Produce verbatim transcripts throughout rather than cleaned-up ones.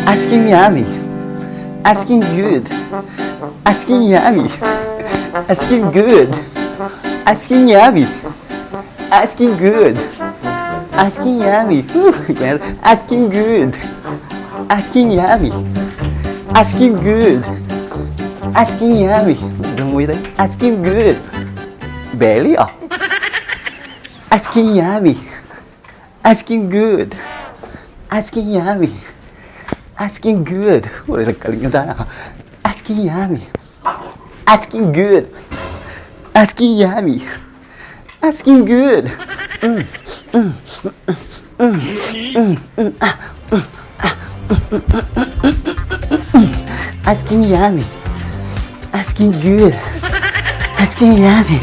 Asking yummy. Asking good. Asking yummy. Asking good. Asking yummy. Asking good. Asking yummy. Woo! Asking good. Asking yummy. Asking good. Asking yummy. Asking good. Belly, oh. Asking yummy. Asking good. Asking yummy. Asking good. Wala nagkalinga tayo. Asking yummy. Asking good. Asking yummy. Asking good. Mm, mm, mm, mm, mm, ah, mm, ah, mm, mm, mm, mm, mm, mm. Asking yummy. Asking good. Asking yummy.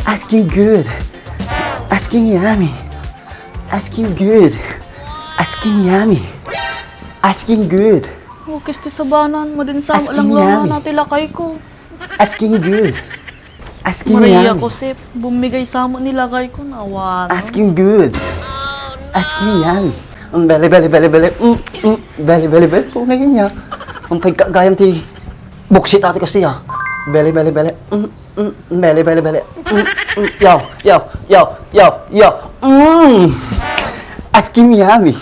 Asking good. Asking yummy. Asking good. Asking yummy. Asking good. Ukis ti sabanan, madin sa Asking lang yummy. Nga na ti lakay ko. Asking good. Asking Maria yummy. Josep, bumigay sa mo ni lakay ko, nawan. Asking good. Asking yummy. Mm, bele, bele, bele, bele. Mm, mm, bele, bele, bele. Kung ngayon niya. Ang pagkagayam ti buksit ate ko siya. Bele, bele, bele. Mm. Mm, bele, bele, bele. Mm, mm, yo, yo, yo, yo, yo. Mm. Asking yummy.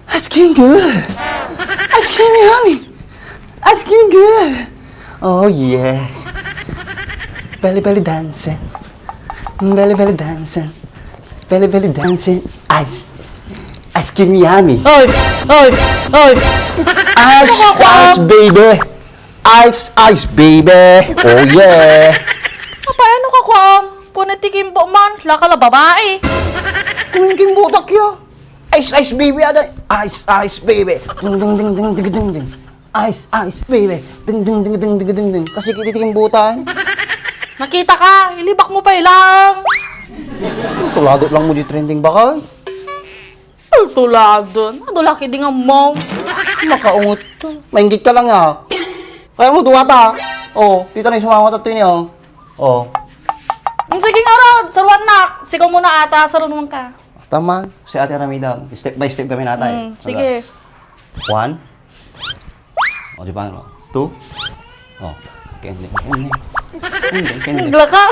Asking good. Asking yummy. Asking good. Oh yeah. Belly, belly dancing. Belly, belly dancing. Belly, belly dancing. Ice. Asking yummy. Oy! Oy! Oy! Ice, ice, baby. Ice, ice, baby. Oh, yeah. Apay, ano ka, kuam? Punit ti kimbo man, lakala babae. Kung kimbo takya. Ice, ice, baby, ada. Ice, ice, baby. Ding, ding, ding, ding, ding, ding, ding. Ice, ice, baby. Ding, ding, ding, ding, ding, ding, ding. Kasi kiti ti kimbutan. Nakita ka, ilibak mo pa ilang. Tulado lang mo di trending bakal. Tultuladen. Adu laki di nga mom. Makaungot ka. Mainggit ka lang, ya. Kaya mo, duwata. Oh, tita na yung sumama tattoo niya, oh. Oh. Mm, sige nga, Rod. Saruan, nak. Sikaw muna ata. Saruan ka. Tama. Si Ate Ramida. Step by step kami natay. Mm, sige. One. O, di ba, no? Two. O, kending, kending. Kending, kending. Naglaka.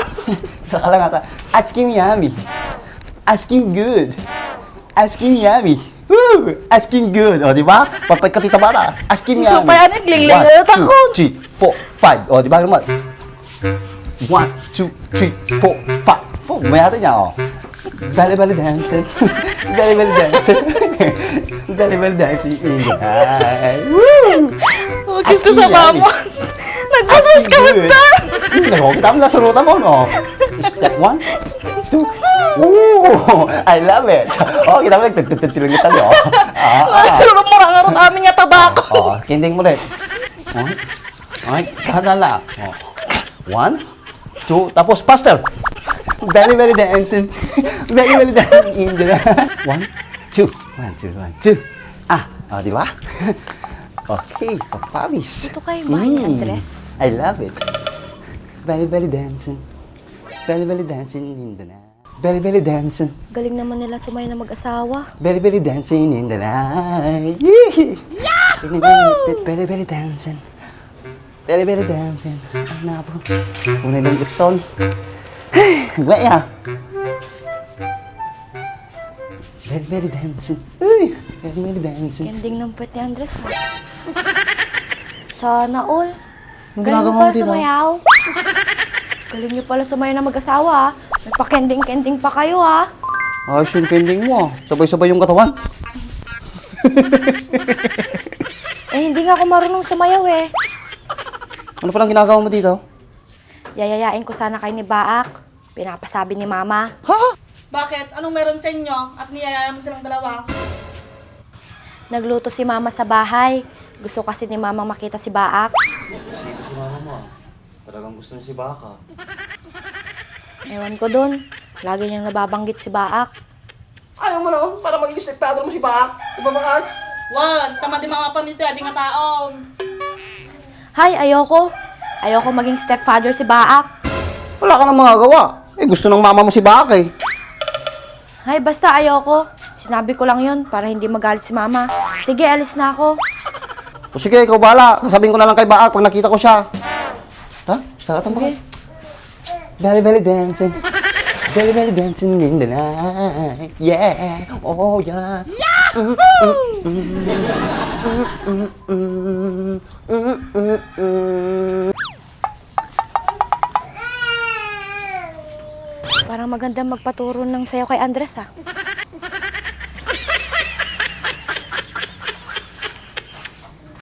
Naglaka lang ata. Asking yummy. Asking good. Asking yummy. Woo! Asking good. O, di ba? Perfect ka, tita Mara. Asking yummy. Supay, ano, glingling. One, two, three, four, five. O, di ba naman? One, two, three, four, five. Four. May ata niya, oh. Belly, belly dancing. Belly, belly dancing. Belly, belly dancing in the night. Woo! Oh, gusto sa mama. Nagpaspas ka ba ta? Nagkakita mo na sa ruta mo, no? Step one, step two. Ooh, I love it. Oh, kita mo, nagtagtagtag lang kita, no? Ah, ah. Pero mura nga ron amin nga tabako. Oh, kending mo ulit. Oh. Ay, kadala. Oh. One, two, tapos faster. Very, very dancing. Very, very dancing. One, two, one, two, one, two. Ah, oh, di ba? Okay, papawis. Ito kayo ba, Andres? I love it. Very, very dancing. Very, very dancing in the night. Belly belly dancing. Galing naman nila sumayaw na mag-asawa. Belly belly dancing in the night. Yee! Belly belly dancing. Belly belly dancing. Ay, naku. Una lang gusto. Waya. Belly belly dancing. Uy! Belly belly dancing. Kending ng puwet ni Andres, ha? Sana all. Anong ginagawa mo dito? Galing mo pala sumayaw. Galing niyo pala sumayaw na mag-asawa, ah. Nagpakending-kending pa kayo, ah. Ayos yung kending mo, ah. Sabay-sabay yung katawan. Eh, hindi nga ako marunong sumayaw, eh. Ano palang ginagawa mo dito? Yayayain ko sana kayo ni Baak. Pinapasabi ni Mama. Ha? Bakit? Anong meron sa inyo at niyayaya mo silang dalawa? Nagluto si Mama sa bahay. Gusto kasi ni Mama makita si Baak. Sino si Mama mo? Talagang gusto niya si Baak, ah. Ewan ko dun. Lagi niyang nababanggit si Baak. Ayaw mo na, oh, para maging stepfather mo si Baak. Di ba, Baak? Wan, tamad di mga pamilya, di nga taon. Hay, ayoko. Ayoko maging stepfather si Baak. Wala ka nang magagawa. Eh, gusto ng mama mo si Baak, eh. Hay, basta ayoko. Sinabi ko lang yun para hindi magalit si Mama. Sige, alis na ako. O sige, ikaw bahala. Sasabihin ko na lang kay Baak pag nakita ko siya. Ha? Saratan ba? Sige. Belly belly dancing. Belly belly dancing in the night. Yeah. Oh yeah. Mm, mm, mm. Mm, mm, mm, mm. Parang maganda magpaturo ng sayaw kay Andres, ah.